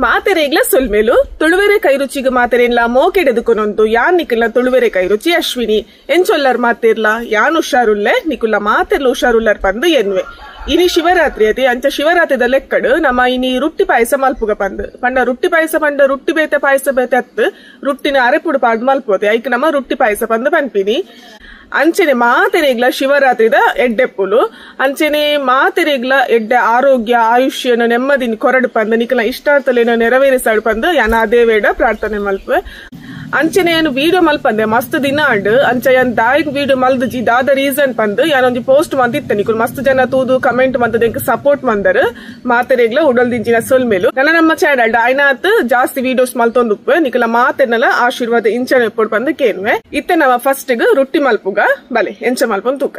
ಮಾತೆರೆಗ್ಲ ಸೊಲ್ಮೇಲು ತುಳುವೆರೆ ಕೈರುಚಿಗೆ ಮಾತೆರೆನ್ಲ ಮೋಕೆಡೆದುಕೊನೊಂದು ಯಾನ್ ನಿಕುಲ್ನ ತುಳುವೆರೆ ಕೈರುಚಿ ಅಶ್ವಿನಿ ಎಂಚೊಲ್ಲರ್ ಮಾತೆರ್ಲ ಯಾನ್ ಹುಷಾರುಲ್ಲೆ ನಿಕುಲ್ಲ ಮಾತೆರ್ಲ ಹುಷಾರುಲ್ಲರ್ ಪಂದು ಎನ್ವೆ. ಇನಿ ಶಿವರಾತ್ರಿ ಅತಿ ಅಂಚ ಶಿವರಾತ್ರಿದ ಲೆಕ್ಕಡು ನಮ್ಮ ಇನಿ ರುಟ್ಟಿ ಪಾಯಸ ಮಲ್ಪುಗ ಪಂದು ಪಂಡ ರುಟ್ಟಿ ಪಾಯಸ ಪಂಡ ರುಟ್ಟಿ ಬೇತೆ ಪಾಯಸ ಬೇತೆ ಅತ್ತು ರುಟ್ಟಿನ ಅರೆಪುಡು ಪಾಡ್ದು ಮಲ್ಪೋತೆ ಐಕ್ ನಮ್ಮ ರುಟ್ಟಿ ಪಾಯಸ ಪಂದು ಪನ್ಪಿನಿ. ಅಂಚನೆ ಮಾತೆರೆಗ್ಲ ಶಿವರಾತ್ರಿದ ಎಡ್ಡೆಪ್ಪುಲು ಅಂಚನೆ ಮಾತೆರೆಗ್ಲ ಎಡ್ಡೆ ಆರೋಗ್ಯ ಆಯುಷ್ಯನ ನೆಮ್ಮದಿನ ಕೊರಡು ಪಂದು ನಿಕಲ ಇಷ್ಟಾರ್ಥಲೇನ ನೆರವೇರಿಸಾಡು ಪಂದು ಯಾನ ಅದೇ ವೇಡ ಪ್ರಾರ್ಥನೆ ಮಲ್ಪೆ. ಅಂಚನೆ ಏನು ವಿಡಿಯೋ ಮಲ್ಪಂದೆ ಮಸ್ತ್ ದಿನ ಆಂಡ್ ಅಂಚ ಯಾನ್ ದಾಯಿಗ್ ವಿಡಿಯೋ ಮಲ್ದುಜಿ ದಾದ ರೀಸನ್ ಪಂದು ಯಾನೊಂಜಿ ಪೋಸ್ಟ್ ಮಂದಿತ್ತೆ ನಿಕುಲು ಮಸ್ತ್ ಜನ ತೂದು ಕಮೆಂಟ್ ಮಂತದ ಎಂಕ್ ಸಪೋರ್ಟ್ ಮಂದರು ಮಾತೆರೆಗ್ಲ ಉಡಲ್ ದಿಂಚಿನ ಸೊಲ್ಮೇಲು. ನನ್ನ ನಮ್ಮ ಚಾನಲ್ ಆಯ್ನಾತ್ ಜಾಸ್ತಿ ವಿಡಿಯೋಸ್ ಮಲ್ತೊಂದುಪ್ಪೆ ನಿಕುಲ ಮಾತೆರ್ನಲ ಆಶೀರ್ವಾದ ಇಂಚನೆ ಎಪ್ಪೊಡು ಪಂದು ಕೇನ್ವೆ. ಇತ್ತೆ ನವ ಫಸ್ಟ್ ಗ್ ರುಟ್ಟಿ ಮಲ್ಪುಗ ಬಲೆ ಎಂಚ ಮಲ್ಪೊಂದು ತೂಕ.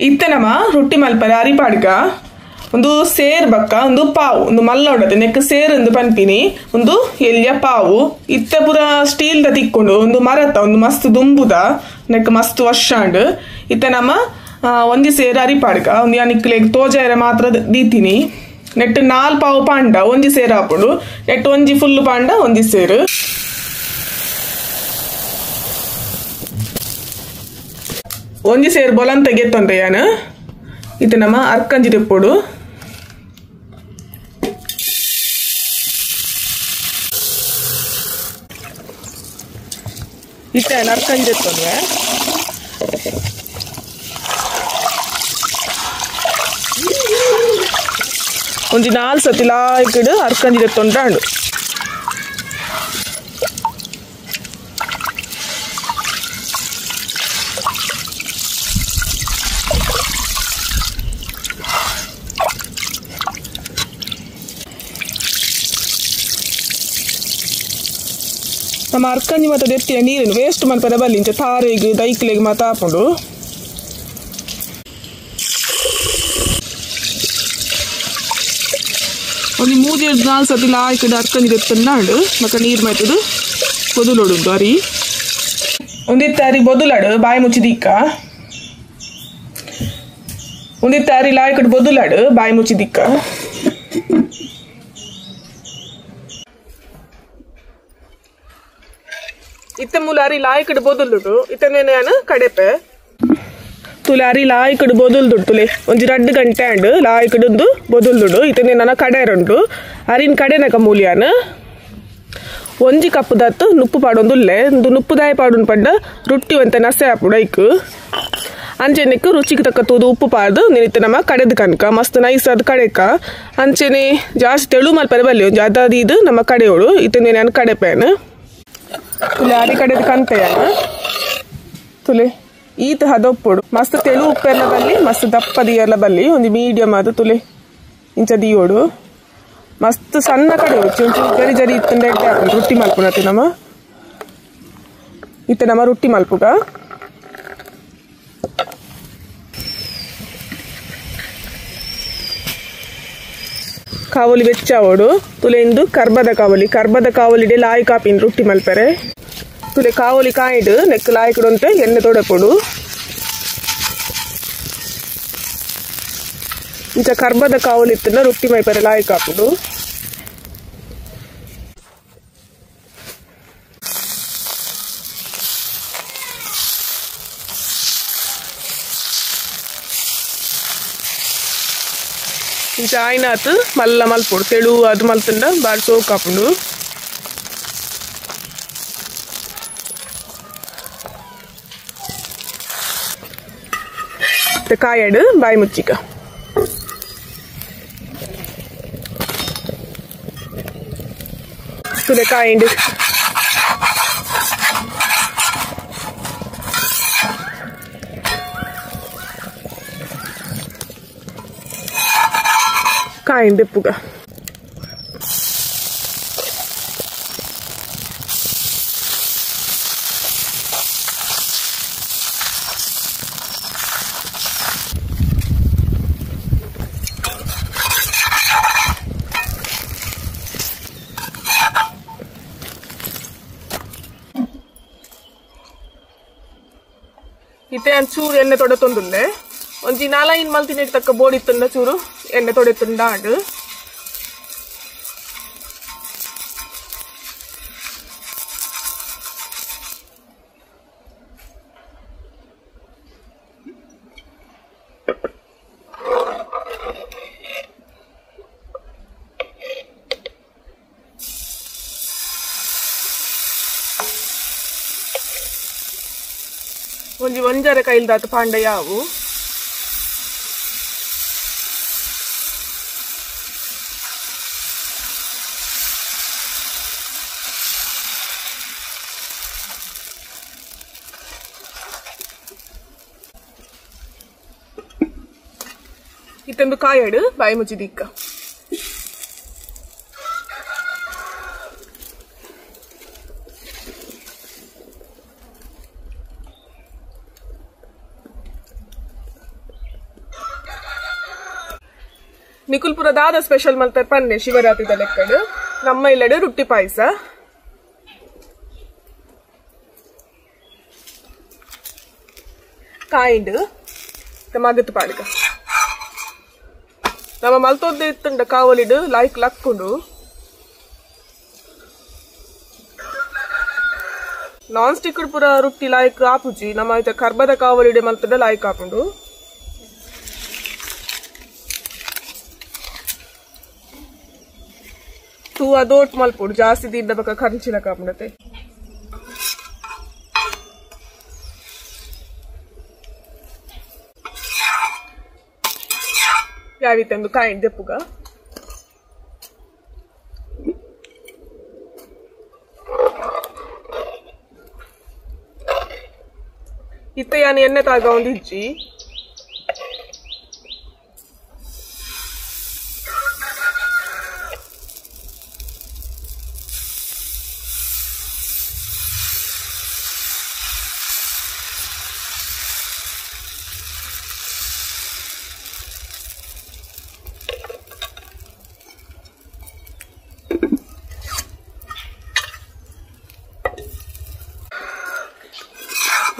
ಇತ್ತೆ ನಮ ರುಟ್ಟಿ ಮಲ್ಪರೆ ಅರಿಪಾಡ್ಗ ಒಂದು ಸೇರ್ ಬಕ್ಕ ಒಂದು ಪಾವು ಒಂದು ಮಲ್ಲ ನೆಕ್ ಸೇರ್ ಒಂದು ಪನ್ಪಿನಿ ಒಂದು ಎಲ್ಲಿಯ ಪಾವು ಇತ್ತೆ ಪೂರ ಸ್ಟೀಲ್ the ತಿಕ್ಕೊಂಡು ಒಂದು ಮರತ ಒಂದು ಮಸ್ತ್ ದುಂಬುದ ನೆಕ್ ಮಸ್ತ್ ವರ್ಷಾಂಡ್. ಇತ್ತೆ ನಮ್ಮ ಒಂಜಿ ಸೇರ್ ಅರಿಪಾಡ್ಗ ಒಂದು ಯಾನಿಕ್ಲೆಗ್ ತೋಜಾಯರ ಮಾತ್ರ ದೀತೀನಿ. ನೆಟ್ 4 ಪಾವು ಪಾಂಡ ಒಂಜಿ ಸೇರ್ ಆಪುಂಡು ನೆಟ್ ಒಂಜಿ ಫುಲ್ ಪಾಂಡ ಒಂಜಿ ಸೇರು. ಒಂಜಿ ಸೇರ್ ಬೊಲಂತ ಗೆತ್ತೊಂತೆ ಯಾನು ಇತ್ತೆ ನಮ್ಮ ಅರ್ಕಂಜಿ ತೆಪ್ಪೊಡು. ಇತ್ತೆ ಅರ್ಕಂಜಿ ತೆತ್ತೊಂದೆ ಒಂಜಿ 4 ಸತಿ ಲಾಯ್ಕಿಡು ಅರ್ಕಂಜಿ ತೆತ್ತೊಂಡ್ರಾಂಡು. ನಮ್ಮ ಅರ್ಕಂಜಿ ಮತ್ತು ದೆತ್ತಿನ ನೀರನ್ನು ವೇಸ್ಟ್ ಮಲ್ಪರೆ ಬಲ್ಲಿ ಇಂಚ ತಾರೆಗ್ ದೈಕ್ಲೆಗ್ ಮಾತ ಆಪುಂಡು. ಒಂಜಿ 3 4 ಸತಿ ಲಾಯ್ಕಡ್ ಅರ್ಕಂಜಿ ದೆತ್ತನ್ನಾಂಡು ಮಕ್ಕ ನೀರು ಮೈತದು ಬೊದುಲೊಡುಂಡು ಅರಿ ಒಂದಿತ್ತ ಅರಿ ಬೊದುಲಾಡು ಬಾಯಿ ಮುಚ್ಚಿದಿಕ್ಕ ಒಂದಿತ್ತ ಅರಿ ಲಾಯ್ಕಡ್ ಬೊದುಲಾಡು ಬಾಯಿ ಮುಚ್ಚಿದಿಕ್ಕ. ಇತ್ತೆ ಮೂಲ ಅರಿ ಲಾಯ್ಕಡ್ ಬೊದುಲುಡು ಇತ್ತನೇ ನಾನು ಕಡೆಪೆ ತುಲೆ ಅರಿ ಲಾಯ್ಕಡ್ ಬೊದುಲ್ದುಡು ತುಲೆ ಒಂಜಿ 2 ಗಂಟೆ ಅಂಡು ಲಾಯ್ಕಡುಂದು ಬೊದುಲ್ದುಡು ಇತ್ತನೇ ನನ್ನ ಕಡೆರುಂಡು ಅರಿನ್ ಕಡೆನಕ ಮೂಲಿಯಾನ ಒಂಜಿ ಕಪ್ಪು ದತ್ತು ನುಪ್ಪು ಪಾಡೊಂದುಲ್ಲೆ ಒಂದು ನುಪ್ಪುದಾಯ ಪಾಡುನ್ ಪಂಡ ರುಟ್ಟಿ ಒಂತೆ ನಸೆ ಆಪುಡು ಐಕ್ ಅಂಚೆನೆಕ್ ರುಚಿಗೆ ತಕ್ಕ ತೂದು ಉಪ್ಪು ಪಾಡ್ದು ನಿನಿತ್ತೆ ನಮ್ಮ ಕಡೆದು ಕನಕ ಮಸ್ತ್ ನೈಸ್ ಅದು ಕಡೆಕ ಅಂಚೆನೆ ಜಾಸ್ತಿ ತೆಳು ಮಲ್ಪರೆ ಬಲ್ಲಿ ಒಂಜಿ ಅದಾದ ಇದು ನಮ್ಮ ಕಡೆಯೋಳು ಇತ್ತನೇ ನಾನು ಕಡೆಪೇನು ತುಲೆ ಅರಿ ಕಡೆದು ಕಂತೆಯಾನ ತುಲೆ ಈತ ಹದೊಪ್ಪುಡು ಮಸ್ತ್ ತೆಳು ಉಪ್ಪೆಲ್ಲ ಬಲ್ಲಿ ಮಸ್ತ್ ದಪ್ಪ ದಿಯಲ್ಲ ಬಲ್ಲಿ ಒಂದು ಮೀಡಿಯಂ ಅದು ತುಲೆ ಇಂಚ ದಿಯೋಡು ಮಸ್ತ್ ಸಣ್ಣ ಕಡೆ ಒಂಚೂರು ಜರಿ ಜರಿ ಇತ್ತಂಡೆ ರುಟ್ಟಿ ಮಲ್ಪುನತೆ ನಮ್ಮ ಇತ್ತೆ ನಮ್ಮ ರುಟ್ಟಿ ಮಲ್ಪುಗ. ಕಾವಲಿ ಬೆಚ್ಚಾವೋಡು ತುಲೆ ಇಂದು ಕರ್ಬದ ಕಾವಲಿ ಕರ್ಬದ ಕಾವಲಿಡೆ ಲಾಯಿ ಕಾಪಿನ ರುಟ್ಟಿ ಮಲ್ಪರೆ ತುಲೆ ಕಾವಲಿ ಕಾಯಿಡು ನೆಕ್ ಲಾಯ್ಕುಡಂತೆ ಎಣ್ಣೆ ತೊಡಪೊಡು. ಇಂಚ ಕರ್ಬದ ಕಾವಲಿ ಇತ್ತನ್ನ ರುಟ್ಟಿ ಮೈಪರೆ ಲಾಯಿ ಕಾಪುಡು. ಇಂಚ ಆಯ್ನಾತ್ ಮಲ್ಲ ಮಲ್ಪೊಡು ತೆಳು ಅದು ಮಲ್ತಂಡ ಬಾಳ್ ಸೋಕ್ ಆಪುಂಡು. ಕಾಯಡು ಬಾಯಿ ಮುಚ್ಚಿಕ ತುಲೆ ಕಾಯಿಂಡು ಕಾಯಿಂಡು ಪುಗ. ಇತ್ತೆ ಚೂರು ಎಣ್ಣೆ ತೊಡೆತೊಂದುಲ್ಲೆ ಒಂಜಿ ನಾಲೈನ್ ಮಲ್ತಿನ ತಕ್ಕ ಬೋಡಿತ್ತುಂಡ ಚೂರು ಎಣ್ಣೆ ತೊಡೆತುಂಡ ಆಂಡ್. ಒಂಜಿ ಒಂಜರೆ ಕೈಲ್ದಾತ ಪಾಂಡ ಯಾವು ಇತ್ತೊಂದು ಕಾಯಡು ಬಾಯಿ ಮುಚ್ಚಿದಿಕ್ಕ ನಿಕುಲ್ಪುರ ದಾದ ಸ್ಪೆಷಲ್ ಮಲ್ತಾರೆ ಪನ್ನೆ ಶಿವರಾತ್ರಿದ ಲೆಕ್ಕಡು ನಮ್ಮ ಇಲ್ಲಡು ರೊಟ್ಟಿ ಪಾಯಸ ಕಾಯಿಂಡು ಮಗತ್ತು ಪಾಡುಗ ನಮ್ಮ ಮಲ್ತೊದ್ದೆ ಇತ್ತುಂಡ ಕಾವಲಿಡು ಲಾಯ್ಕ್ ಲಕ್ಕುಂಡು ನಾನ್ ಸ್ಟಿಕ್ ಪುರ ರೊಟ್ಟಿ ಲಾಯ್ಕ್ ಆಪುಜಿ ನಮ್ಮ ಇತ್ತ ಕರ್ಬದ ಕಾವಲಿಡೆ ಮಲ್ತದ ಲಾಯ್ಕ್ ಆಪುಂಡು ತೂವ ದೋಟ್ ಮಲ್ಪುಡು ಜಾಸ್ತಿ ದಿದ್ದ ಬಕ ಖರ್ಚಿನ ಕಾಪುಂಡತೆ ಯಾವಿತ್ತೊಂದು ಕಾಯಿ ದೆಪ್ಪುಗ ಇತ್ತ ಯಾನ್ ಎಣ್ಣೆ ತಾಗ ಒಂದು ಇಜ್ಜಿ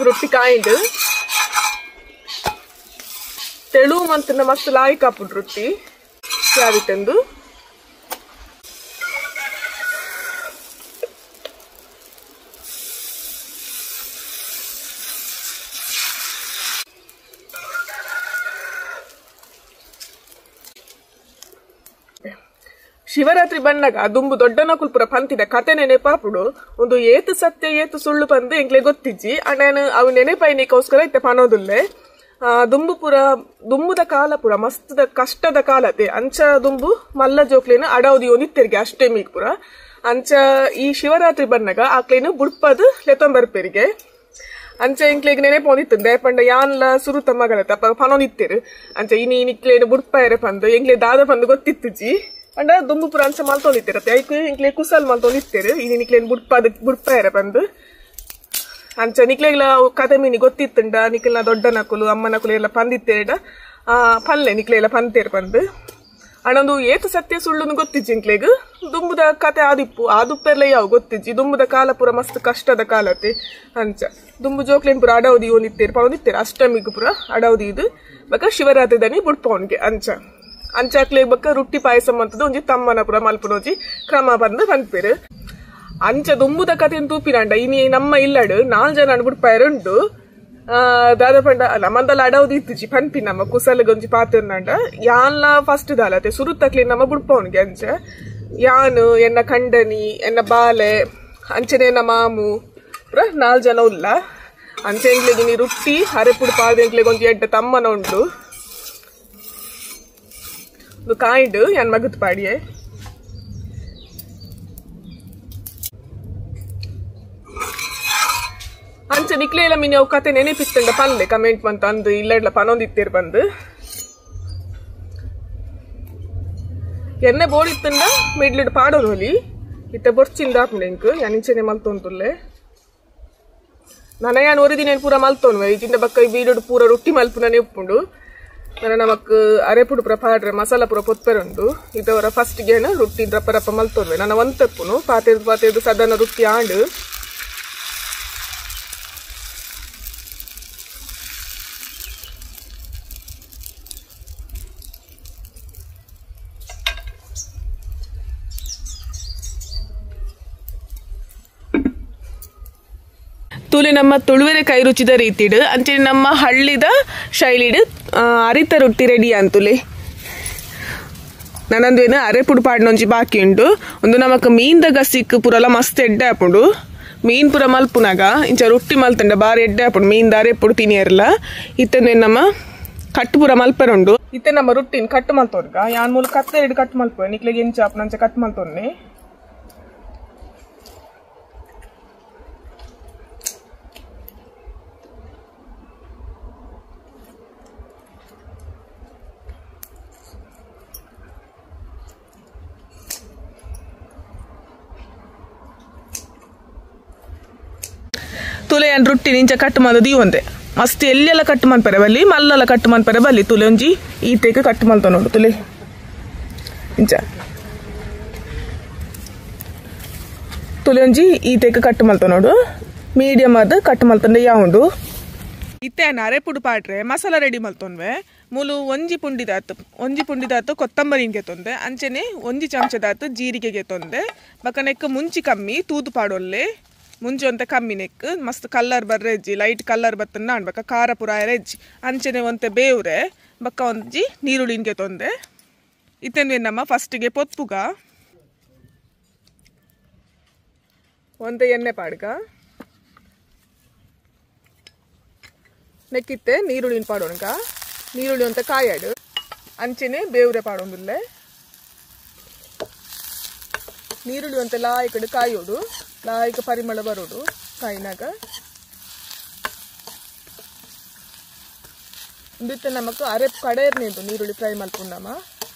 ರೊಟ್ಟಿ ಕಾಯಿಂಡು ತೆಳು ಮಂತನ ಮಸ್ತ್ ಲಾಯ್ಕ್ ಆಪುಂಡು ರೊಟ್ಟಿ ಯಾವಿತ್ತಂದು ಶಿವರಾತ್ರಿ ಬಣ್ಣಗ ದುಂಬು ದೊಡ್ಡನ ಕುಲ್ಪುರ ಪಂತಿದ ಕತೆ ನೆನೆಪಾಪುಡು ಒಂದು ಏತು ಸತ್ಯ ಏತು ಸುಳ್ಳು ಪಂದು ಎಂಕ್ಲೆ ಗೊತ್ತಿಜ್ಜಿ ಅಣ್ಣನ ಅವು ನೆನೆಪೈನಿಕೋಸ್ಕರ ಇತ್ತೆ ಪನೋದುಲ್ಲೆ ದುಂಬು ಪುರ ದುಂಬುದ ಕಾಲ ಪುರ ಮಸ್ತದ ಕಷ್ಟದ ಕಾಲತೆ ಅಂಚ ದುಂಬು ಮಲ್ಲ ಜೋಕ್ಲೇನು ಅಡೌದಿ ಒಂದಿತ್ತೆರ್ಗೆ ಅಷ್ಟಮಿಗ್ ಪುರ ಅಂಚ ಈ ಶಿವರಾತ್ರಿ ಬಣ್ಣಗ ಆಕ್ಲೇನು ಬುಡ್ಪದು ಲೆತೊಂಬರ್ಪೆರಿಗೆ ಅಂಚ ಎಂಕ್ಲೆಗ್ ನೆನೆಪೊಂದಿತ್ತು ದೇಪಂಡ ಯಾನ್ಲ ಸುರುತ ಮಗಳತ್ತ ಅಪ್ಪ ಪನೋದಿತ್ತೇರು ಅಂಚ ಇನಿ ನಿಕ್ಲೇನು ಬುಡ್ಪಾಯರೆ ಪಂದು ಎಂಕ್ಲೆ ದಾದ ಪಂದು ಗೊತ್ತಿತ್ತುಜಿ ಅಂಡ ದುಂಬು ಪುರ ಅಂಚ ಮಲ್ತೊಂದಿತ್ತಿರತ್ತೆ ಐಕ್ ಎಂಕ್ಲೆ ಕುಸಲ್ ಮಲ್ತೊಂದಿತ್ತೇರು ಇನಿ ನಿಕ್ಲೇನು ಬುಡ್ಪಾದ ಬುಡ್ಪಾಯರೆ ಪಂದು ಅಂಚ ನಿಕ್ಲೆಗ್ಲ ಕತೆ ಮೀನಿ ಗೊತ್ತಿತ್ತುಂಡ ನಿಕ್ಲೆನ ದೊಡ್ಡ ನಕುಲು ಅಮ್ಮ ನಕುಲು ಎಲ್ಲ ಪಂದಿತ್ತೇಡ ಪಲ್ಲೆ ನಿಕ್ಲೆ ಎಲ್ಲ ಪಂತೇರು ಪಂದು ಅಣ್ಣೊಂದು ಏತು ಸತ್ಯ ಸುಳ್ಳುನು ಗೊತ್ತಿಜ್ಜಿ ಎಂಕ್ಲೆಗ್ ದುಂಬುದ ಕತೆ ಆದಿಪ್ಪು ಆದುಪ್ಪೆರ್ಲ ಯಾವ ಗೊತ್ತಿಜ್ಜಿ ದುಂಬುದ ಕಾಲ ಪೂರ ಮಸ್ತ್ ಕಷ್ಟದ ಕಾಲತೆ ಅಂಚ ದುಂಬು ಜೋಕ್ಲೇನ್ ಪೂರ ಅಡೌದಿ ಒಂದಿತ್ತೇರು ಪವನಿತ್ತೇರು ಅಷ್ಟಮಿಗ್ ಪೂರ ಅಡೌದಿ ಇದು ಬಕ ಶಿವರಾತ್ರಿ ದನಿ ಬುಡ್ಪವನ್ಗೆ ಅಂಚ ಅಂಚಾಕ್ಲೆ ಬಕ್ಕ ರೊಟ್ಟಿ ಪಾಯಸ ಮಂತದ ಒಂಜಿ ತಮ್ಮನ ಪುರ ಮಲ್ಪುನೊಂಜಿ ಕ್ರಮ ಬಂದು ಪನ್ಪೇರು ಅಂಚ ದುಂಬುದ ಕತೆನ್ ತೂಪಿನಾಂಡ ಇನಿ ನಮ್ಮ ಇಲ್ಲಡು 4 ಜನ ಬುಡ್ಪಾಯರುಂಡು ದಾದ ಪಂಡ ನಮ್ಮಂದಲ ಅಡೌದಿ ಇತ್ತುಜಿ ಪನ್ಪಿ ನಮ್ಮ ಕುಸಲಗೊಂಜಿ ಪಾತಿರ್ನಾಂಡ ಯಾನ್ಲ ಫಸ್ಟ್ ದಾಲತೆ ಸುರುತ್ತಕ್ಲಿ ನಮ್ಮ ಬುಡ್ಪವನ್ಗೆ ಅಂಚ ಯಾನು ಎನ್ನ ಕಂಡನಿ ಎನ್ನ ಬಾಲೆ ಅಂಚನೆ ಎನ್ನ ಮಾಮು ಪುರ 4 ಜನ ಉಲ್ಲ ಅಂಚೆ ಎಂಕ್ಲೆಗ್ ಇನಿ ರೊಟ್ಟಿ ಅರೆಪುಡು ಪಾದ ಎಂಕ್ಲೆಗ್ ಒಂಜಿ ಎಡ್ಡ ತಮ್ಮನ ಉಂಡು ಕಾಯಿಂಡು ಯಾನ್ ಮಗತ್ ಪಾಡಿಯೆ ಅಂಚ ನಿಕ್ಲೆಲ ಮಿನಿ ಅವು ಕತೆ ನೆನೆಪಿತ್ತಂಡ ಪಲ್ಲೆ ಕಮೆಂಟ್ ಮಂತ ಅಂದು ಇಲ್ಲಡ್ಲ ಪನೊಂದಿತ್ತೇರು ಬಂದು ಎಣ್ಣೆ ಬೋಡಿತ್ತಂಡ ಮಿಡ್ಲಿಡ್ ಪಾಡೋನು ಒಲಿ ಇತ್ತ ಬೊರ್ಚಿಂದ ಆಪುಂಡು ಎಂಕ್ ಯಾನ್ ಇಂಚನೆ ಮಲ್ತೊಂತುಲ್ಲೆ ನನ ಯಾನ್ ಒರಿ ದಿನ ಪೂರ ಮಲ್ತೊನುವೆ ಇಜಿಂದ ಬಕ್ಕ ಈ ವೀಡಿಯೋಡು ಪೂರ ರೊಟ್ಟಿ ಮಲ್ಪುನನೆ ಉಪ್ಪುಂಡು ನನ್ನ ನಮಕ್ ಅರೆಪುಡು ಪೂರ ಪಾಡ್ರೆ ಮಸಾಲ ಪೂರ ಪೊತ್ಪೆರುಂಡು ಇದವರ ಫಸ್ಟ್ ಗೇನು ರೊಟ್ಟಿ ರಪ್ಪ ರಪ್ಪ ಮಲ್ತೊನುವೆ ನನ್ನ ಒಂತಪ್ಪುನು ಪಾತೆದು ಪಾತೆದು ಸದನ ರೊಟ್ಟಿ ಆಂಡು ತೂಲೆ ನಮ್ಮ ತುಳುವೆರೆ ಕೈ ರುಚಿದ ರೀತಿಡು ಅಂಚನೆ ನಮ್ಮ ಹಳ್ಳಿದ ಶೈಲಿಡು ಅರಿತ ರೊಟ್ಟಿ ರೆಡಿ ಅಂತುಲೆ ನನ್ನಂದು ಏನು ಅರೆಪುಡು ಪಾಡ್ನೊಂಜಿ ಬಾಕಿ ಉಂಡು ಒಂದು ನಮಕ್ ಮೀನ್ದ ಗಸಿಕ್ ಪೂರಲ ಮಸ್ತ್ ಎಡ್ಡೆ ಆಪುಂಡು ಮೀನ್ ಪೂರ ಮಲ್ಪುನಾಗ ಇಂಚ ರೊಟ್ಟಿ ಮಲ್ತಂಡ ಬಾರಿ ಎಡ್ಡೆ ಆಪುಂಡು ಮೀನ್ ದಾರೆ ಎಪ್ಪುಡು ತಿನಿಯರ್ಲ ಇತ್ತೆ ನಮ್ಮ ಕಟ್ಟು ಪೂರ ಮಲ್ಪರುಂಡು ಇತ್ತೆ ನಮ್ಮ ರೊಟ್ಟಿನ ಕಟ್ಟು ಮಲ್ತೋರ್ಗ ಯಾನ್ ಮೂಲ ಕತ್ತೆ ಎರಡು ಕಟ್ಟು ಮಲ್ಪುವೆ ನಿಕ್ಲೆಗ್ ಎಂಚ ಆಪುಂಡು ಅಂಚ ಕಟ್ ಮಲ್ತೊನ್ನೆ ತುಲೆ ಯಾನ್ ರೊಟ್ಟಿ ಇಂಚ ಕಟ್ ಮಲ್ದು ದೀವೊಂದೆ ಮಸ್ತ್ ಎಲ್ಲೆಲ್ಲ ಕಟ್ ಮನ್ಪರೆ ಬಲ್ಲಿ ಮಲ್ಲಲ್ಲ ಕಟ್ ಮನ್ಪರೆ ಬಲ್ಲಿ ತುಲೆ ಒಂಜಿ ಈತೆಗ್ ಕಟ್ ಮಲ್ತೊನೊಡು ತುಲೆ ಇಂಚ ತುಲೆ ಒಂಜಿ ಈತೆಗ್ ಕಟ್ ಮಲ್ತೊನೊಡು ಮೀಡಿಯಂ ಆದ್ ಕಟ್ ಮಲ್ತೊಂಡೆ ಯಾವುಂಡು ಇತ್ತೆ ಯಾನ್ ಅರೆಪುಡು ಪಾಡ್ರೆ ಮಸಾಲ ರೆಡಿ ಮಲ್ತೊನ್ವೆ ಮೂಲು ಒಂಜಿ ಪುಂಡಿದಾತು ಕೊತ್ತಂಬರಿ ಗೆತ್ತೊಂದೆ ಅಂಚನೆ ಒಂಜಿ ಚಮಚದಾತು ಜೀರಿಗೆ ಗೆತ್ತೊಂದೆ ಬೊಕ ನೆಕ್ಕ್ ಮುಂಚಿ ಕಮ್ಮಿ ತೂದು ಪಾಡೊಲ್ಲೆ ಮುಂಚೆ ಒಂತೆ ಕಮ್ಮಿ ನೆಕ್ ಮಸ್ತ್ ಕಲ್ಲರ್ ಬರ್ರೆಜ್ಜಿ ಲೈಟ್ ಕಲ್ಲರ್ ಬತ್ತನ್ನ ಬೊಕ್ಕ ಖಾರ ಪೂರ ರೆಜ್ಜಿ ಅಂಚನೆ ಒಂತೆ ಬೇವ್ರೆ ಬೊಕ್ಕ ಒಂಜಿ ನೀರುಳ್ಳಿನ್ಗೆ ತೊಂದೆ ಇತ್ತೆನ್ವೆ ನಮ್ಮ ಫಸ್ಟಿಗೆ ಪೊತ್ಪುಗ ಒಂತೆ ಎಣ್ಣೆ ಪಾಡ್ಗ ನೆಕ್ಕಿತ್ತೆ ನೀರುಳ್ಳಿನ ಪಾಡೋಣಗ ನೀರುಳ್ಳಿ ಒಂತೆ ಕಾಯಾಡು ಅಂಚನೆ ಬೇವ್ರೆ ಪಾಡೊಂದುಲ್ಲೆ ನೀರುಳ್ಳಿ ಒಂತೆ ಲಾಯ್ಕಡು ಕಾಯೋಡು ಲಾಯ್ಕ ಪರಿಮಳ ಬರೋಡು ಕಾಯಿನಾಗ ಇಂದಿತ್ತೆ ನಮಕ್ ಅರೆ ಕಡೆಯರ್ನೇದು ನೀರುಳ್ಳಿ ಫ್ರೈ ಮಲ್ಪುಂಡಮ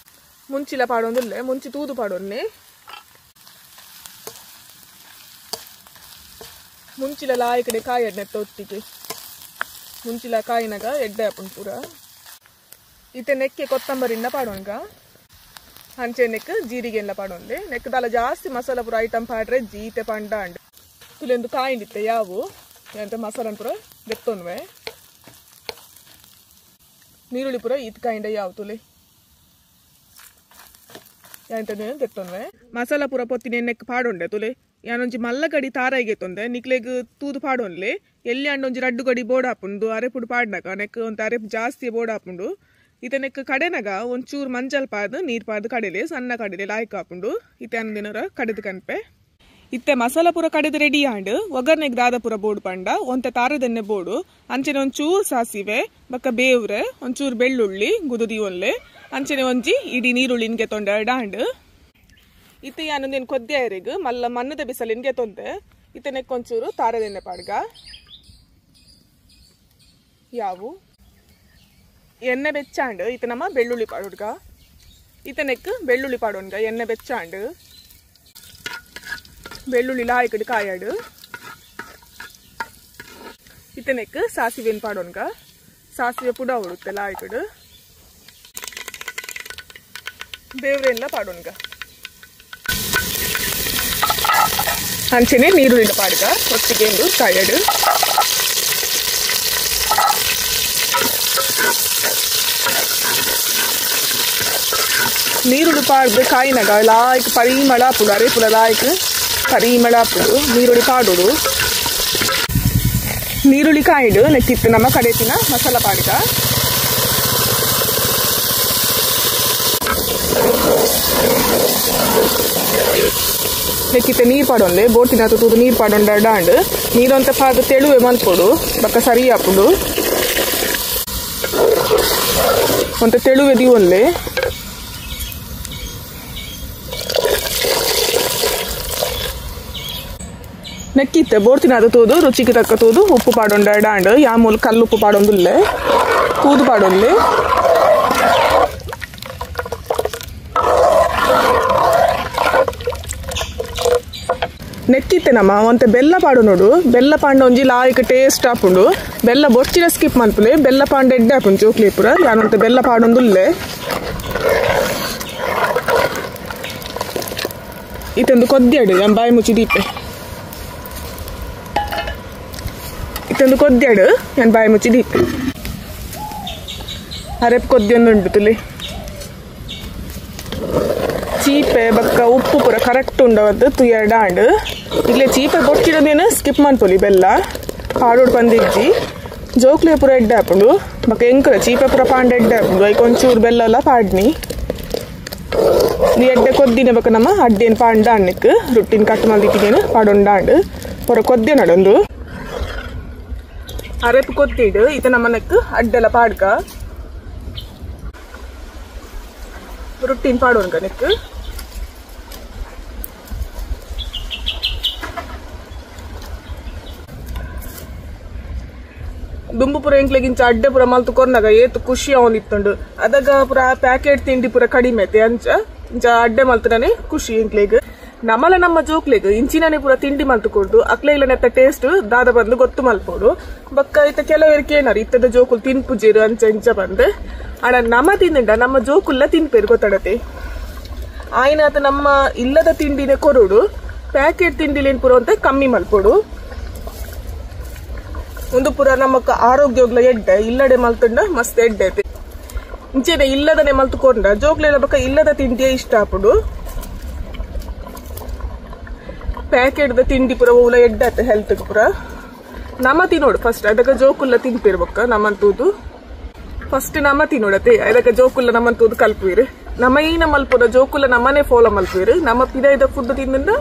ಮುಂಚಿಲ ಪಾಡೊಂದುಲ್ಲೆ ಮುಂಚಿ ತೂದು ಪಾಡೊನ್ನೆ ಮುಂಚಿಲ ಲಾಯ್ಕಡೆ ಕಾಯಡ್ ನೆತ್ತ ಒಟ್ಟಿಗೆ ಮುಂಚಿಲ ಕಾಯಿನಾಗ ಎಡ್ಡೆ ಆಪುಂಡು ಪೂರ ಇತ್ತೆ ನೆಕ್ಕೆ ಕೊತ್ತಂಬರಿನ ಪಾಡೋಣ್ಗ ಅಂಚೆ ನೆಕ್ ಜೀರಿಗೆ ಎಲ್ಲ ಪಾಡೊಂದೆ ನೆಕ್ ದಾಲ ಜಾಸ್ತಿ ಮಸಾಲ ಪೂರ ಐಟಮ್ ಪಾಡ್ರೆ ಜೀತೆ ಪಂಡ ಅಂಡ್ ತುಲೆಂದು ಕಾಯಿಂಡಿತ್ತೆ ಯಾವು ಎಂತ ಮಸಾಲ ಪೂರ ದೆತ್ತೊನ್ವೆ ನೀರುಳ್ಳಿ ಪೂರ ಈತ್ ಕಾಯಿಂಡ ಯಾವು ತುಲೆ ಎಂತ ದೆತ್ತೊನ್ವೆ ಮಸಾಲ ಪೂರ ಪೊತ್ತಿನ ನೆಕ್ ಪಾಡೊಂಡೆ ತುಲೆ ಯಾನೊಂಜಿ ಮಲ್ಲ ಗಡಿ ತಾರಾಯಿಗೆ ತೊಂದೆ ನಿಕ್ಲೆಗ್ ತೂದು ಪಾಡೊನ್ಲೆ ಎಲ್ಲಿ ಅಂಡೊಂಜಿ ರಡ್ಡು ಗಡಿ ಬೋಡ್ ಆಪುಂಡು ಅರೆಪುಡು ಪಾಡ್ನಾಗ ನೆಕ್ ಒಂತೆ ಅರೆಪು ಜಾಸ್ತಿ ಬೋಡ್ ಆಪುಂಡು ಇತ್ತೆ ನೆಕ್ ಕಡೆನಗ ಒಂಚೂರು ಮಂಜಲ್ ಪಾದು ನೀರು ಪಾದು ಕಡೆಲೆ ಸಣ್ಣ ಕಡೆಲೆ ಲಾಯ್ಕ್ ಆಪುಂಡು ಇತ್ತೆ ಅಂದಿನರ ಕಡೆದು ಕನ್ಪೆ ಇತ್ತೆ ಮಸಾಲ ಪೂರ ಕಡೆದು ರೆಡಿ ಆಂಡ್ ಒಗ್ಗರಣೆಗೆ ದಾದ ಪೂರ ಬೋಡು ಪಂಡ ಒಂತೆ ತಾರದೆಣ್ಣೆ ಬೋಡು ಅಂಚನೆ ಒಂಚೂರು ಸಾಸಿವೆ ಬೊಕ್ಕ ಬೇವ್ರೆ ಒಂಚೂರು ಬೆಳ್ಳುಳ್ಳಿ ಗುದುದಿ ಒಲ್ಲೆ ಅಂಚನೆ ಒಂಜಿ ಇಡೀ ನೀರುಳ್ಳಿನ್ಗೆ ತೊಂಡೆ ಆಂಡ್ ಇತ್ತೆ ಯಾನೊಂದೇನು ಕೊದ್ದೆ ಮಲ್ಲ ಮಣ್ಣದ ಬಿಸಲಿನ್ಗೆ ತೊಂದೆ ಇತ್ತೆ ನೆಕ್ಕೊಂಚೂರು ತಾರದೆಣ್ಣೆ ಪಾಡ್ಗ ಯಾವು ಎಣ್ಣೆ ಬೆಚ್ಚಾಂಡ್ ಇತ್ತೆ ನಮ್ಮ ಬೆಳ್ಳುಳ್ಳಿ ಪಾಡೋಡ್ಗ ಇತ್ತೆ ನೆಕ್ ಬೆಳ್ಳುಳ್ಳಿ ಪಾಡೋಣ್ಗ ಎಣ್ಣೆ ಬೆಚ್ಚಾಂಡ್ ಬೆಳ್ಳುಳ್ಳಿ ಲಾಯ್ಕಡು ಕಾಯಾಡು ಇತ್ತೆ ನೆಕ್ ಸಾಸಿವೆನ್ ಪಾಡೋಣ್ಗ ಸಾಸಿವೆ ಪುಡ ಹೊಡುತ್ತೆ ಲಾಯ್ಕಡು ಬೇವ್ರೆಲ್ಲ ಪಾಡೋಣ್ಗ ಅಂಚನೆ ನೀರುಳ್ಳಿ ಪಾಡ್ಗ ಒಟ್ಟಿಗೆ ಕಾಯಾಡು ನೀರುಳ್ಳಿ ಪಾಡ್ದು ಕಾಯಿನಾಗ ಲಾಯ್ಕ್ ಪರಿಮಳ ಆಪುಂಡು ಅರೆ ಪೂರ ಲಾಯ್ಕ್ ಪರಿಮಳ ಆಪುಂಡು ನೀರುಳ್ಳಿ ಪಾಡೋಡು ನೀರುಳ್ಳಿ ಕಾಯಿಡು ನೆಕ್ಕಿತ್ತು ನಮ್ಮ ಕಡೆತಿನ ಮಸಾಲ ಪಾಡ್ಗ ನೆಕ್ಕಿತ್ತೆ ನೀರು ಪಾಡೊಂದೆ ಬೋಟಿನ ತೂದು ನೀರು ಪಾಡೊಂಡ ಡಾಂಡ್ ನೀರೊಂತೆ ಪಾದ ತೆಳುವೆ ಮಲ್ಪೊಡು ಬೊಕ್ಕ ಸರಿ ಆಪುಂಡು ಒಂತೆ ತೆಳುವೆ ದೀವೊಲ್ಲೆ ನೆಕ್ಕಿತ್ತೆ ಬೋರ್ತಿನ ತೂದು ರುಚಿಗೆ ತಕ್ಕ ತೂದು ಉಪ್ಪು ಪಾಡೊಂಡ ಡಾಂಡ್ ಯಾಮೂಲು ಕಲ್ಲುಪ್ಪು ಪಾಡೊಂದುಲ್ಲೆ ತೂದು ಪಾಡೊಂದೆ ನೆಕ್ಕಿತ್ತೆ ನಮ್ಮ ಒಂತೆ ಬೆಲ್ಲ ಪಾಡು ನೋಡು ಬೆಲ್ಲ ಪಾಂಡ ಒಂಜಿ ಲಾಯ್ಕ್ ಟೇಸ್ಟ್ ಆಪುಂಡು ಬೆಲ್ಲ ಬೊರ್ಚಿನ ಸ್ಕಿಪ್ ಮನ್ಪುಲೆ ಬೆಲ್ಲ ಪಾಂಡ ಎಡ್ಡೆ ಆಪುಂಡು ಜೋಕ್ಲಿ ಪೂರ ಯಾನೊಂತೆ ಬೆಲ್ಲ ಪಾಡೊಂದುಲ್ಲೆ ಇತ್ತೊಂದು ಕೊದ್ದಿಯಾಡು ಯಾನ್ ಬಾಯಿ ಮುಚ್ಚಿ ದೀಪೆ ಇತ್ತೊಂದು ಕೊದ್ದಿಯಾಡು ಯಾನ್ ಬಾಯಿ ಮುಚ್ಚಿ ದೀಪೆ ಅರೆಪ್ ಕೊದ್ದಿಯೊಂದುಂಡು ತುಲೆ ಚೀಪೆ ಬೊಕ್ಕ ಉಪ್ಪು ಪೂರ ಕರೆಕ್ಟ್ ಉಂಡವದ್ದು ತುಯರ್ಡಾಂಡ್ ಇಲ್ಲೇ ಚೀಪೆ ಬೊರ್ಚಿಡೋದೇನು ಸ್ಕಿಪ್ ಮನ್ಪೊಲಿ ಬೆಲ್ಲ ಪಾಡೋಡು ಪಂದಿಜ್ಜಿ ಜೋಕ್ಲೆ ಪೂರ ಎಡ್ಡೆ ಆಪುಂಡು ಬೊಕ್ಕ ಎಂಕುಲ ಚೀಪೆ ಪೂರ ಪಾಂಡ ಎಡ್ಡೆ ಆಪುಂಡು ಐಕ್ ಒಂಚೂರು ಬೆಲ್ಲ ಎಲ್ಲ ಪಾಡ್ನಿ ಈ ಎಡ್ಡೆ ಕೊದ್ದಿನ ಬೊಕ್ಕ ನಮ್ಮ ಅಡ್ಡೇನು ಪಾಂಡ ಅಣ್ಣಕ್ಕೆ ರೊಟ್ಟಿನ ಕಟ್ ಮಲ್ದಿಟ್ಟಿನೇನು ಪಾಡೊಂಡಾಂಡ್ ಪೊರ ಕೊದ್ದೆ ನಡೊಂದು ಅರೆಪು ಕೊತ್ತಿಡು ಇತ ನಮ್ಮನಕ್ ಅಡ್ಡಲ ಪಾಡ್ಕ ರೊಟ್ಟಿನ ಪಾಡೋಣ ಕಣಕ್ ದುಂಬು ಪುರ ಎಂಕ್ಲೆಗಿಂಚ ಅಡ್ಡೆ ಪುರ ಮಲ್ತು ಕೊರ್ನಾಗ ಏತು ಖುಷಿ ಅವನಿತ್ತುಂಡು ಅದಾಗ ಪುರ ಪ್ಯಾಕೆಟ್ ತಿಂಡಿ ಪುರ ಕಡಿಮೆ ಐತೆ ಅಂಚ ಇಂಚ ಅಡ್ಡೆ ಮಲ್ತನೇ ಖುಷಿ ಎಂಕ್ಲೆಗ್ ನಮಲ ನಮ್ಮ ಜೋಕ್ಲೆಗ್ ಇಂಚಿನನೆ ಪುರ ತಿಂಡಿ ಮಲ್ತು ಕೊಡ್ದು ಅಕ್ಲೆ ಇಲ್ಲ ನೆತ್ತ ಟೇಸ್ಟ್ ದಾದ ಬಂದು ಗೊತ್ತು ಮಲ್ಪೋಡು ಬಕ್ಕ ಇತ್ತ ಕೆಲವರಿಗೆ ಏನಾರು ಇತ್ತದ ಜೋಕುಲ್ ತಿನ್ಪುಜೀರು ಅಂಚ ಇಂಚ ಬಂದು ಅಣ ನಮ್ಮ ತಿಂದಿಂಡ ನಮ್ಮ ಜೋಕುಲ್ಲ ತಿನ್ಪೇರು ಗೊತ್ತಡತೆ ಆಯ್ನಾತ ನಮ್ಮ ಇಲ್ಲದ ತಿಂಡಿನೇ ಕೊರಡು ಪ್ಯಾಕೆಟ್ ತಿಂಡಿಲೇನ್ ಪುರ ಅಂತ ಕಮ್ಮಿ ಮಲ್ಪೋಡು ಒಂದು ಪುರ ನಮಕ್ ಆರೋಗ್ಯೋಗ್ಲ ಎಡ್ಡೆ ಇಲ್ಲಡೆ ಮಲ್ತುಂಡ ಮಸ್ತ್ ಎಡ್ಡೆ ಐತೆ ಇಂಚೆನೆ ಇಲ್ಲದನೆ ಮಲ್ತುಕೊಂಡ ಜೋಕ್ಲೆಲ್ಲ ಬಕ್ಕ ಇಲ್ಲದ ತಿಂಡಿಯೇ ಇಷ್ಟ ಆಪುಡು ಪ್ಯಾಕೆಟ್ the ತಿಂಡಿ ಪುರ ಓಲ ಎಡ್ಡೆ ಆತ ಹೆಲ್ತ್ ಪುರ ನಮ ತಿನ್ನೋಡು ಫಸ್ಟ್ ಅದಕ್ಕೆ ಜೋಕುಲ್ಲ ತಿನ್ಪಿರ್ಬಕ್ಕ ನಮ್ಮಂತೂದು ಫಸ್ಟ್ ನಮ ತಿನ್ನೋಡತೆ ಅದಕ್ಕೆ ಜೋಕುಲ್ಲ ನಮ್ಮಂತೂದು ಕಲ್ಪುವಿರು ನಮ್ಮ ಈನ ಮಲ್ಪುರ ಜೋಕುಲ್ಲ ನಮ್ಮನೆ ಫಾಲೋ ಮಲ್ಪುವಿರು ನಮ್ಮ ಪಿದೈದ ಫುಡ್ ತಿಂದ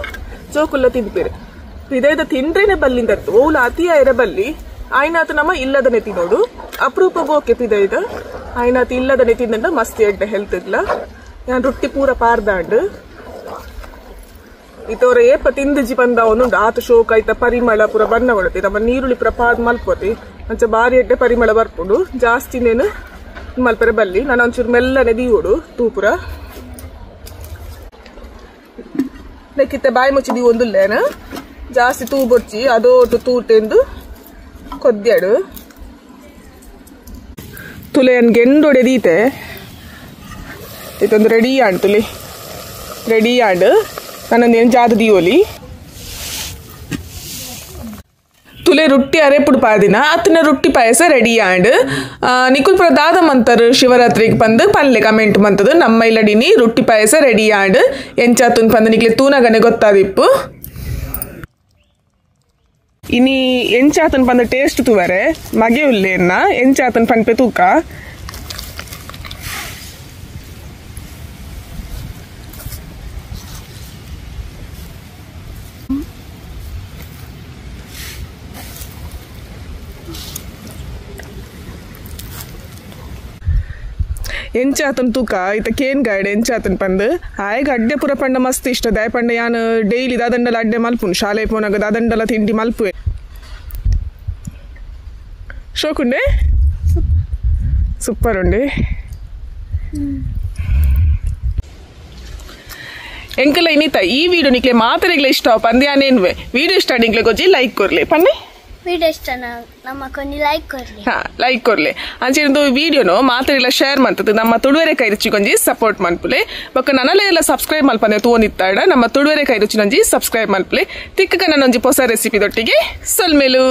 ಜೋಕುಲ್ಲ ತಿನ್ಪಿರು ಪಿದೈದ ತಿಂಡ್ರೇನೆ ಬಲ್ಲಿಂದತ್ತು ಓಲ ಅತಿ ಆಯ್ರ ಬಲ್ಲಿ ಆಯ್ನಾತ ನಮ್ಮ ಇಲ್ಲದನೆ ತಿನ್ನೋಡು ಅಪರೂಪ ಓಕೆ ಪಿದೈದ ಆಯ್ನಾತ ಇಲ್ಲದನೆ ತಿಂದ ಮಸ್ತ್ ಎಡ್ಡೆ ಹೆಲ್ತ್ ಇಲ್ಲ ನಾನು ರೊಟ್ಟಿ ಪೂರ ಪಾರ್ದಾಂಡು ಇತೋರ ಏಪ ತಿಂದಿಜಿ ಬಂದ ಒಂದುಂಡು ಆತ ಶೋಕ ಆಯ್ತ ಪರಿಮಳ ಪೂರ ಬಣ್ಣ ಬರುತ್ತೆ ನಮ್ಮ ನೀರುಳ್ಳಿ ಪೂರ ಪಾದ್ ಮಲ್ಪೋತಿ ಅಂಚ ಬಾರಿ ಎಡ್ಡೆ ಪರಿಮಳ ಬರ್ಪುಂಡು ಜಾಸ್ತಿನೇನು ಮಲ್ಪರೆ ಬಲ್ಲಿ ನಾನು ಒಂಚೂರು ಮೆಲ್ಲನೆ ದೀವೋಡು ತೂಪುರ ಲೆಕ್ಕಿತ್ತೆ ಬಾಯಿ ಮುಚ್ಚಿ ದೀವೊಂದುಲ್ಲೇನ ಜಾಸ್ತಿ ತೂ ಬೊರ್ಚಿ ಅದೋಟು ತೂಟೆಂದು ಕೊದ್ಯಾಡು ತುಲೆ ಗೆಂಡೊಡೆ ದೀತೆ ಇದೊಂದು ರೆಡಿ ಆಂಡ್ ತುಲೆ ರೆಡಿ ಆಂಡ್ ನನ್ನೊಂದೇನು ಜಾದ ದೀವೊಲಿ ತುಲೆ ರೊಟ್ಟಿ ಅರೆಪುಡು ಪಾದಿನ ಅತ್ತನ ರೊಟ್ಟಿ ಪಾಯಸ ರೆಡಿ ಆಂಡ್ ನಿಕುಲ್ ಪುರ ದಾದ ಮಂತರು ಶಿವರಾತ್ರಿಗೆ ಬಂದು ಪಲ್ಲೆ ಕಮೆಂಟ್ ಮಂತದು ನಮ್ಮ ಇಲ್ಲಡಿನಿ ರೊಟ್ಟಿ ಪಾಯಸ ರೆಡಿ ಆಂಡ್ ಎಂಚಾತುನ್ ಪಂದು ನಿಕ್ಲೆ ತೂನಗನೆ ಗೊತ್ತಾದಿಪ್ಪು ಇನಿ ಎಂಚಾತನ್ ಪಂದ ಟೇಸ್ಟ್ ತೂವರೆ ಮಗೆ ಉಲ್ಲೇನ ಎಂಚಾತನ್ ಪನ್ಪೆ ತೂಕ ಎಂಚಾತನ್ ತೂಕ ಇತ್ತ ಕೇನ್ ಗಾಯ್ಡ್ ಎಂಚಾತನ್ ಪಂದು ಆಯ್ಗ ಅಡ್ಡೆ ಪುರ ಪಂಡ ಮಸ್ತ್ ಇಷ್ಟ ದಾಯ ಪಂಡ ಯಾನ್ ಡೈಲಿ ದಾದಂಡಲ ಅಡ್ಡೆ ಮಲ್ಪುನು ಶಾಲೆ ಪೋನಾಗ ದಾದಂಡಲ ತಿಂಡಿ ಮಲ್ಪುವೆ ಶೋಕುಂಡೆ ಸೂಪರ್ ಉಂಡೆ ಎಂಕಲ ಇನ್ನಿತ ಈ ವಿಡಿಯೋ ನಿಕ್ಲೆ ಮಾತರೆಗ್ಲೆ ಇಷ್ಟ ಪಂದ್ಯಾನೇನ್ವೆ ವಿಡಿಯೋ ಇಷ್ಟ ನಿಕ್ಲೆ ಗೊಜ್ಜಿ ಲೈಕ್ ಕೊರ್ಲೆ ಪನ್ನೆ ವಿಡಿಯೋ ಇಷ್ಟ ನಮ್ಮ ಕೊಂದು ಲೈಕ್ ಕೊರ್ಲಿ ಹಾ ಲೈಕ್ ಕೊರ್ಲೆ ಅಂಚೆಂದು ವಿಡಿಯೋನು ಮಾತರೆಲ್ಲ ಶೇರ್ ಮಂತದ್ದು ನಮ್ಮ ತುಳುವೆರೆ ಕೈರುಚಿ ಕೊಂಜಿ ಸಪೋರ್ಟ್ ಮನ್ಪುಲೆ ಬೊಕ್ಕ ನನಲೆ ಎಲ್ಲ ಸಬ್ಸ್ಕ್ರೈಬ್ ಮಲ್ಪಂದೆ ತೂವೊಂದಿತ್ತಾಡ ನಮ್ಮ ತುಳುವೆರೆ ಕೈರುಚಿ ನೊಂಜಿ ಸಬ್ಸ್ಕ್ರೈಬ್ ಮನ್ಪುಲೆ ತಿಕ್ಕಕ ನನ್ನೊಂಜಿ ಹೊಸ ರೆಸಿಪಿ ದೊಟ್ಟಿಗೆ ಸೊಲ್ಮೇಲು.